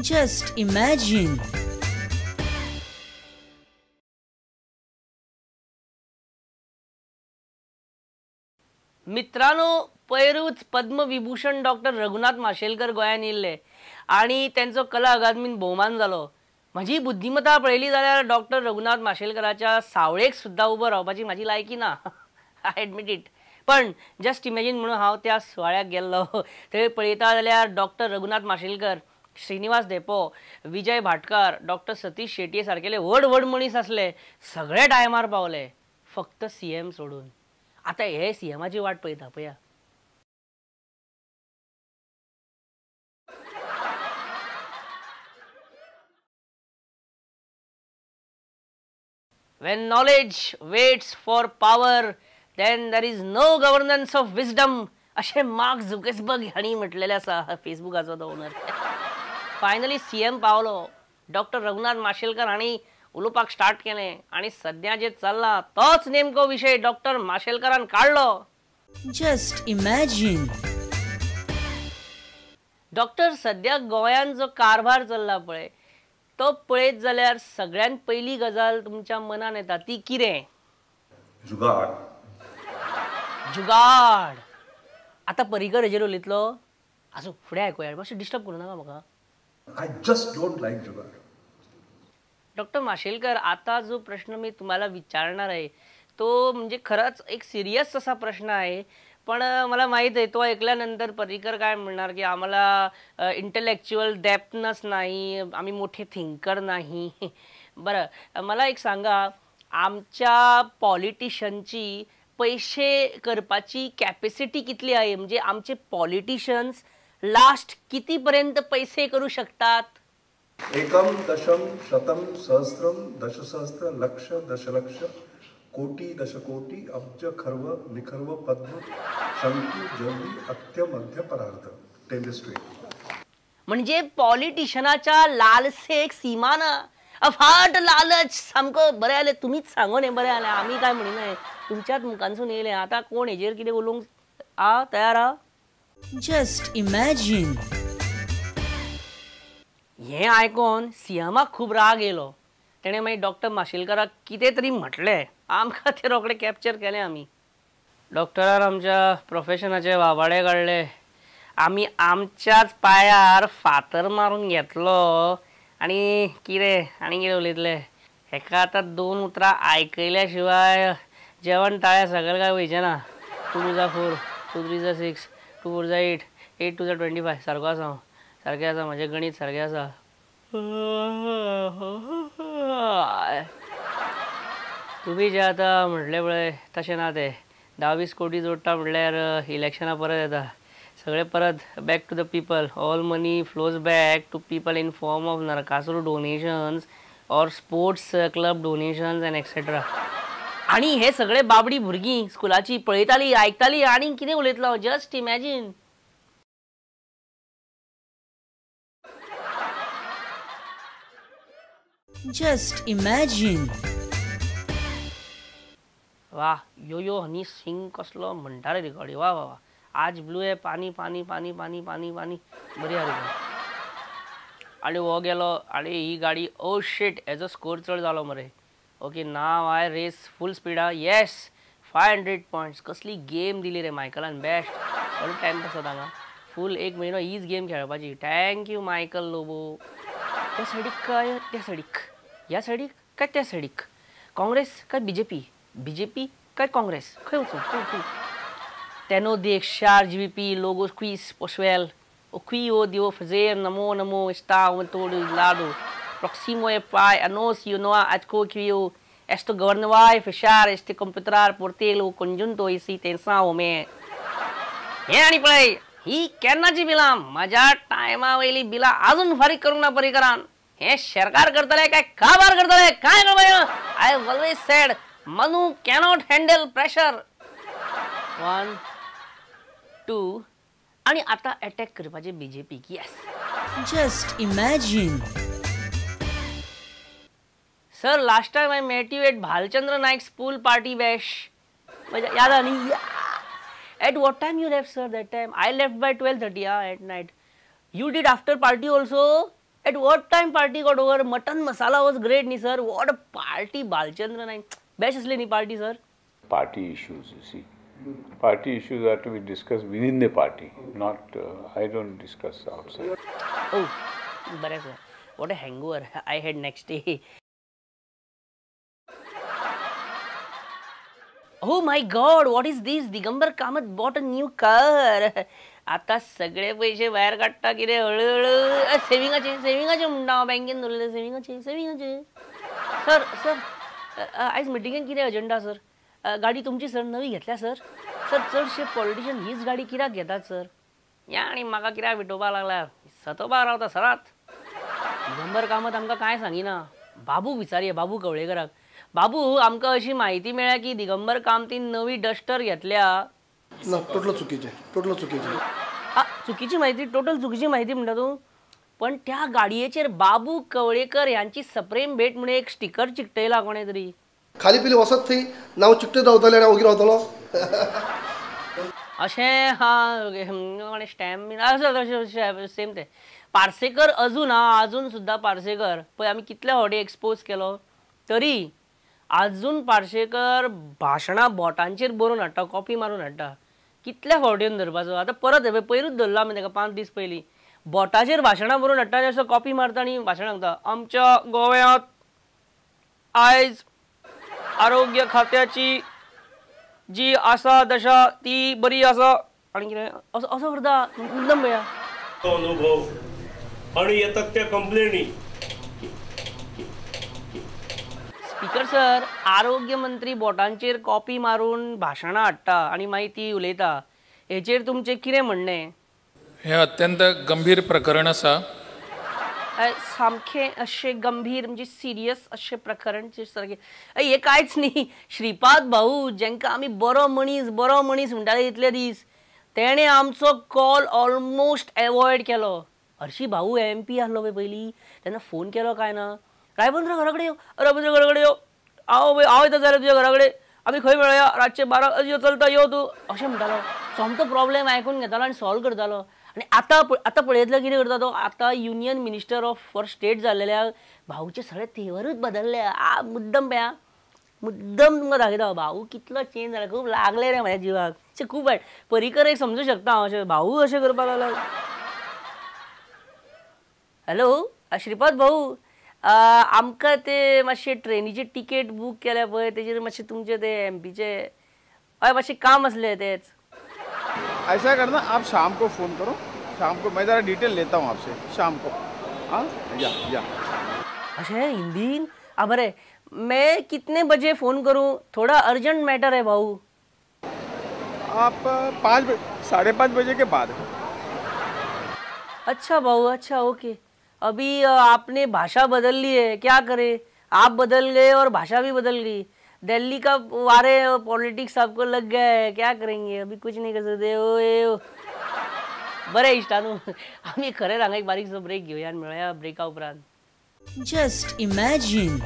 Just imagine. मित्रांनो, पयरूच Padma Vibhushan doctor Raghunath Mashelkar गोंयांत येयल्ले आनी तेंचो कला अकादमीन भोवमान जालो. म्हजी बुद्धिमत्ता पळयली जाल्यार डॉक्टर रघुनाथ माशेलकराच्या सावळेक सुद्दां उबो रावपाची म्हाजी लायकी ना, I admit it. पण जस्ट इमॅजीन म्हणून हांव त्या सुवाळ्याक गेल्लो. थंय पळयता जाल्यार डॉक्टर रघुनाथ माशेलकर, श्रीनिवास धेंपो, विजय भाटकार, डॉक्टर सतीश शेटये सारकेले व्हड व्हड मनीस आसले. सगळे टायमार पावले, फक्त सीएम सोडून. आतां हे सीएमाची वाट पळयता पळया. When knowledge waits for power, then there is no governance of wisdom. अशें मार्क झुकेसबर्ग हांणी म्हटलेलें आसा, फेसबुकाचो तो ओनर. फायनली सीएम पावलो. डॉक्टर रघुनाथ माशेलकर हांणी उलोवपाक स्टार्ट केलें आनी सद्या जे चल्ला तोच नेमको विशय डॉक्टर माशेलकरान काडलो. Just imagine. Doctor, सद्या गोंयांत जो कारभार चल्ला पळय तो पळयत जाल्यार सगळ्यांत पयली गजाल तुमच्या मनान येता ती कितें? जुगाड. जुगाड. आतां परिकर हेजेर उलयतलो. आसूं, फुडें आयकुया, मातशें डिस्टर्ब करूं नाका म्हाका. I just don't like jugaad. Doctor Mashelkar, आता जो प्रश्न मी तुम्हाला विचारणार आहे तो म्हणजे खरंच एक सिरियस असा प्रश्न आहे. पण मला माहीत आहे तो ऐकल्यानंतर पर्रिकर काय म्हणणार की आम्हाला इंटलेक्च्युअल डेप्थनस नाही, आम्ही मोठे थिंकर नाही. बरं, मला एक सांगा, आमच्या पॉलिटिशनची पैसे करपाची कॅपॅसिटी कितली आहे? म्हणजे आमचे पॉलिटिशन्स लास्ट कितीपर्यंत पैसे करू शकतात? एकम दशम शतम सहस्रम दशसहस्र लक्ष दशलक्ष कोटी दशकोटी अब्ज खर्व निखर्व पद्म शंकु जवी अत्य मध्य परार्ध 10 to 8. म्हणजे पॉलिटिशनाच्या लालसेक सीमा ना, अफाट लालच. सामको बरें जालें तुमीच सांगून हें बरें जालें, आमी काय म्हणिनाय, तुमच्याच मुखांसून येयलें. आतां कोण हेजेर कितें उलोवंक आ तयार आ? Just imagine. हें आयकोन सीएमाक खूब राग येयलो. तेणें मागीर डॉक्टर माशेलकराक कितें तरी म्हटलें. आमकां तें रोखडें कॅप्चर केलें आमी. डॉक्टरान आमच्या प्रोफेशनाचे वावाडे काडले. आमी आमच्याच पांयार फातर मारून घेतलो. आनी कितें आनी कितें उलयतले हेका? आतां दोन उतरां आयकयल्या शिवाय जेवण ताळ्या सकयल काय वयचें ना. 2 2 za 4, 2 3 za 6, 2 4 za 8, 8 2 za 25. सारको आसा हांव, सारकें आसा म्हाजें गणीत, सारकें आसा. तुमी जें आतां म्हटलें पळय तशें ना तें. 10-20 कोटी जोडटा म्हणल्यार इलेक्शनां परत येता, सगळें परत back to the people. All money flows back to people in form of Narakasur donations or sports club donations and etcetera. आनी हे सगळे बाबडी भुरगीं स्कुलाची पळयताली, आयकताली आनी कितें उलयतलो? Just imagine. Just imagine. वा, यो यो हनी सिंग कसलो म्हणटा रे रिकॉर्डी. वा वा वा. आज ब्लू आहे पाणी पाणी पाणी पाणी पाणी पाणी, बरी आहा रिकॉर्ड. आनी हो गेलो आनी ही गाडी, ओ शीट, हेजो स्कोर चड जालो मरे. Okay, now I race full speed. आहा, येस, 500 पॉयंट्स. कसली गेम दिली रे मायकलान, बेस्ट. सगळो टायमपास जाता हांगा. फूल एक म्हयनो हीच गेम खेळपाची. Thank you Michael Lobo. त्या सायडीक काय त्या सायडीक, ह्या सायडीक काय त्या सायडीक, काँग्रेस काय बीजेपी, बीजेपी काय काँग्रेस, खंय वचूं खंय खंय? Tenho deixar GVP logos quiz possuel o que eu devo fazer namo namo está um todo lado próximo é pai anúncio no acho que eu este governo vai fechar este computador por tê-lo conjunto e se tensão me. हें आनी पळय ही केन्नाची बिलां, म्हाज्या टायमा वयली बिलां आजून फारीक करूंक ना पर्रीकरान. हें सरकार करतलें काय काबार करतलें काय कळपाचें. I always said Manu cannot handle pressure. 1 2 आनी आतां एटॅक करपाचें बीजेपीक. Yes. Just imagine. Sir, last time I met you at Bhalchandra Naik's pool party bash. याद आहा न्ही? At what time you left, sir, that time? I left by 12:30 at night. You did after party also? At what time party got over? Mutton masala was great न्ही sir. What a party Balchandra Naik, best आसली न्ही party sir. Party issues, you see. Party issues are to be discussed within the party, not I don't discuss outside. Oh, बरें sir. What a hangover I had next day. Oh my God, what is this? Digambar Kamat bought a new car. आता सगळे पैसे भायर काडटा कितें हळूहळू. सेविंगाचे सेविंगाचे म्हणटा हांव, बँकेन दवरलेले सेविंगाचे सेविंगाचे. सर सर आयज मिटिंगेन कितें एजंडा सर? गाडी तुमची सर नवी घेतल्या सर. सर चडशे पॉलिटिशियन हीच गाडी कित्याक घेतात सर? या आनी म्हाका कित्याक विटोवपाक लागला, सतोवपाक रावता सरात. दिगंबर कामत आमकां कांय सांगिना. बाबूक विचारया, बाबू कवळेकराक. बाबू, आमकां अशी म्हायती मेळ्ळ्या की दिगंबर कामतीन नवी डस्टर घेतल्या. ना, टोटल चुकीचें, टोटल चुकीचें. आ, चुकीची म्हायती, टोटल चुकीची म्हायती म्हणटा तूं. पण त्या गाडयेचेर बाबू कवळेकर ह्यांची सप्रेम भेट म्हणून एक स्टिकर चिकटयला कोणें तरी. खाली पिली वचत थंय नांव चिकटत रावतलें आनी ओगी रावतलो. अशें हा स्टॅम्प बीन आसा सेम तें. पार्सेकर अजून हा, अजून सुद्दां पार्सेकर पळय आमी कितले फावटी एक्सपोज केलो तरी अजून पार्सेकर भाशणां बोटांचेर बरोवन हाडटा, कॉपी मारून हाडटा. कितल्या फावटी येवन धरपाचो आतां परत हें पयरूच धरलो आमी ताका 5 दीस पयलीं. बोटाचेर भाशणां बरोवन हाडटा आनी असो कॉपी मारता आनी भाशणां सांगता. आमच्या गोव्यांत आयज आरोग्य खात्याची जी आसा दशा ती बरी आसा आनी कितें असो असो करता मुद्दम पळया. अनुभव आणि येतात त्या कंप्लेनी. स्पीकर सर, आरोग्य मंत्री बोटांचेर कॉपी मारून भाशणां हाडटा आनी मागीर ती उलयता, हेचेर तुमचें कितें म्हणणें? हें अत्यंत गंभीर प्रकरण आसा. सामकें अशें गंभीर म्हणजे सिरियस अशें प्रकरण सारकें हें कांयच न्ही. श्रीपाद भाऊ जेंकां आमी बरो मनीस बरो मनीस म्हणटाले इतले दीस, तेणें आमचो कॉल ऑलमोस्ट एवॉयड केलो. हरशीं भाऊ एम पी आसलो पळय पयलीं, तेन्ना फोन केलो काय ना, रायबंद्र घरा कडेन यो, रायबंद्र घरा कडेन यो, हांव हांव येता जाल्यार तुज्या घरा कडेन, आमी खंय मेळया रातचे 12 यो चलता यो तूं, अशें म्हणटालो. सोमतो प्रॉब्लेम आयकून घेतालो आनी सॉल्व करतालो. आनी आतां आतां पळयतलो कितें करता तो, आतां union minister of for state जाल्लेल्या भाऊचे सगळे तेवरूच बदलले. आ मुद्दम पळया, मुद्दम तुमकां दाखयता भाऊ कितलो चेंज जाला. खूब लागले रे म्हाज्या जिवाक, अशें खूब वायट. पर्रीकर एक समजूं शकता हांव, अशें भाऊ अशें करपाक लागला. हॅलो श्रीपाद भाऊ, आमकां ते मातशे ट्रेनीची टिकेट बूक केल्या पळय, तेजेर मातशें तुमचे ते एमपीचे हय मातशें काम आसलें तेच. ऐसा करना, आप शाम को फ़ोन करो, शाम को मैं ज़रा डिटेल लेता हूँ आपसे शाम को. हाँ या या अशें हिंदीन? आ बरें, मैं कितने बजे फ़ोन करूँ? थोड़ा अर्जेंट मैटर है भाऊ. आप 5 5:30 बजे के बाद. अच्छा भाऊ, अच्छा ओके. अभी आपने भाषा बदल ली है, क्या करें, आप बदल गए और भाषा भी बदल गई. दिल्ली का वारे पॉलिटिक्स आपको लग गया है, क्या करेंगे, अभी कुछ नहीं कर सकते. ओ ओ बरें इश्टानू, आमी खरें हांगा एक बारीकसो ब्रेक घेवया आनी मेळया ब्रेका उपरांत. Just imagine.